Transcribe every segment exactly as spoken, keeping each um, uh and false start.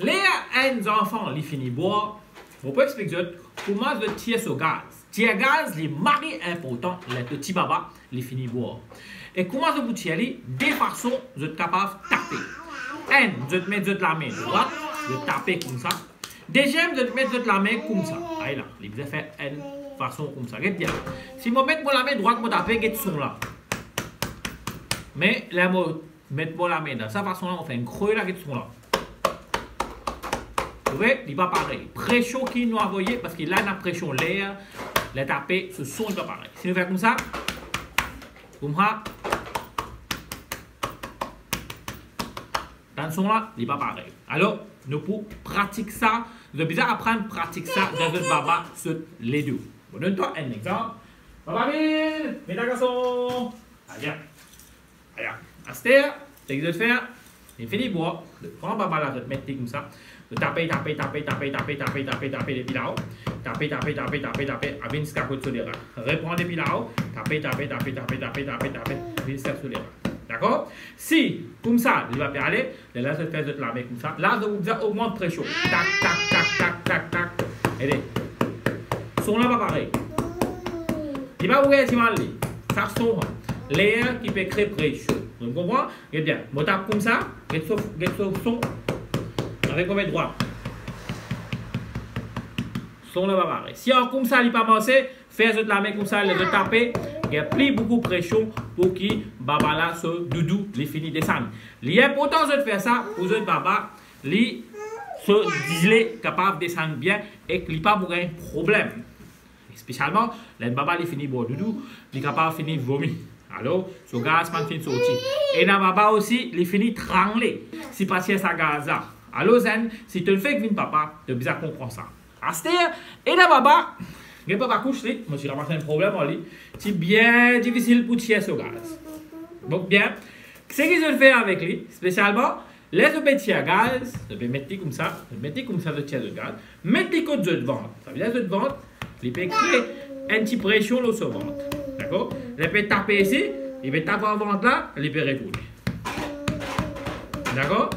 Ler enn zanfan li fini bwar, mo pou explik zot kouma zot tir so gaz. Tir gaz li mari inportan ler to ti baba li fini bwar. E kouma zot pou tir li? De fason zot kapav tape. Enn, zot met zot lame drwat, zot tape koumsa. Deziem, zot met zot lame koumsa. Ala, li bizin fer enn fason koumsa. Get bien. Si mo met mo lame drwat, mo tape, get son la. Me ler mo met mo lame dan sa fason la, mo fer enn kre la, get son la. Ou trouve, li pa parey. Presion ki nou avoye, parski la ena presion ler, ler tape, so son li pa parey. Si nou fer koumsa, koumsa, tann son la, li pa parey. Alor, nou pou pratik sa, nou bizin aprann pratik sa dan zot baba, zot ledou. Mo donn twa enn exanp. Baba vinn, met garson. Ala. Ala. Aster, seki zot fer, li fini bwar, zot pran baba la, zot met li koumsa. Zot tape, tape, tape, tape, depi lao. Tape, tape, tape, tape, tape, vinn ziska kot so lera. Repran depi lao, tape, tape, tape, vinn ziska so lera. Dakor? Si koumsa li pa pe ale, lerla zot fer zot lame koumsa. La zot pou bizin ogmant presion. Tak, tak, tak, tak, tak, tak. Ede. Son la pa parey. Li pa pou gagn dimal li. Sa son la. Ler ki pe kre presion. Zot konpran? Get bien. Mo tap koumsa. Get so, get so son. Avek mo me drwat. Son la pa parey. Si an koumsa li pa marse, fer zot lame koumsa, ler zot tape, gagn pli boukou presion pou ki baba la so doudou li fini desann. Li inportan zot fer sa pou zot baba li so zile kapav desann bien ek li pa pou gagn problem. Spesialman ler baba li fini bwar doudou, li kapav fini vomi. Alor, so gaz pa finn sorti. Ena baba osi, li fini trangle. Si pa tir sa gaz la. Alor zenn, si to fek vinn papa, to bizin konpran sa. Aster, ena baba, get baba kouch li, mo ti ramas enn problem ar li, ti bien difisil pou tir so gaz. Donk bien, seki zot fer avek li, spesialman, ler zot pe tir gaz, zot pe met li koumsa, zot met li koumsa, zot tir zot gaz, met li kot zot vant. Savedir zot vant, li pe kre enn ti presion lor so vant. Dakor? Ler pe tape isi, li pe tap ar vant la, li pe retourne. Dakor?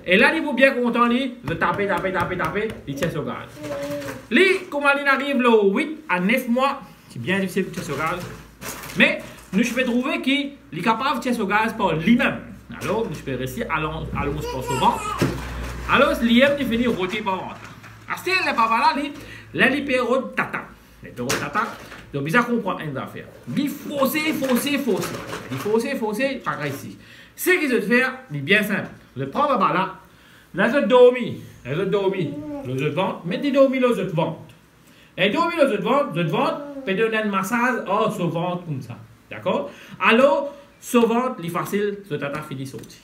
E la li pou bien kontan li, zot tape, tape, tape, tape, li tir so gaz. Li, kouma li ariv lor wit a nef mwa, ti bien difisil pou tir so gaz. Me nou ti pe trouve ki li kapav tir so gaz par limem. Alor nou ti pe resi alon-, alonz par so vant. Alor limem li fini roti par vant. Aster ler baba la, li, ler li pe rod tata. Ler li pe rod tata, zot bizin konpran enn zafer. Li forse, forse, forse. Li forse, forse, pa resi. Seki zot fer, li bien sinp. Zot pran baba la, ler zot dormi, ler zot dormi lor zot vant, met li dormi lor zot vant. Ler li dormi lor zot vant, zot vant pe donn enn masaz ar so vant koumsa. Dakor? Alor so vant li fasil, so tata fini sorti.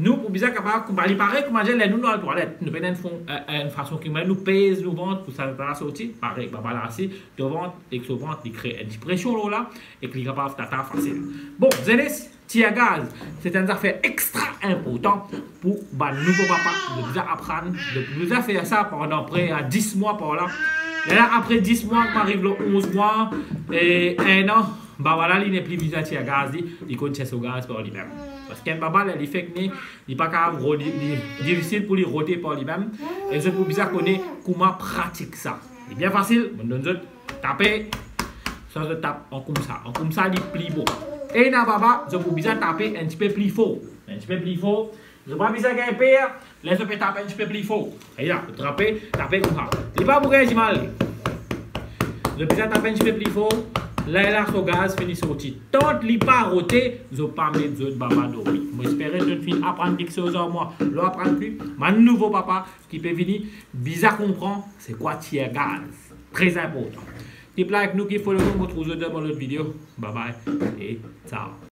Nou pou bizin kapav, kouma li parey, kouma dir ler nou, nou al twalet, nou pena enn fon, eh, enn fason ki nou pez nou vant pou sa tata la sorti, parey, baba la asi, to vant ek so vant, li kre enn ti presion lor la, ek li kapav tata fasil. Bon, zenes, tir gaz, se enn zafer extra inportan pou bann nouvo papa. Zot bizin aprann, zot bizin fer sa pandan pre a dis mwa par la. Lerla apre dis mwa, ariv lor onz mwa, e enn an, baba la, li nepli bizin tir gaz, li, li konn tir so gaz par limem. Parski enn baba, ler li fek ne, li pa kapav rod, li, li difisil pou li roti par limem. E zot pou bizin kone kouma pratik sa. Li bien fasil, mo donn zot, tape, sa zot tap an koumsa. An koumsa, li pli bon. Ena baba, zot pou bizin tape enn tipe pli for. Enn tipe pli for. Zot pa bizin gagn per, ler zot pe tap enn tipe pli for. Ala, zot trape, tape koumsa. Li pa pou gagn dimal li. Zot bizin tap enn tipe pli for, lerla so gaz fini sorti. Tant li pa rote, zot pa met zot baba dormi. Mo espere zot finn aprann kiksoz ar mwa. Lor aprann pli, bann nouvo papa ki pe vini, bizin konpran se kwa tir gaz. Tre inportan. Keep like nou, keep follow nou, mo trouv zot dan mo lot video. Bye bye e ciao.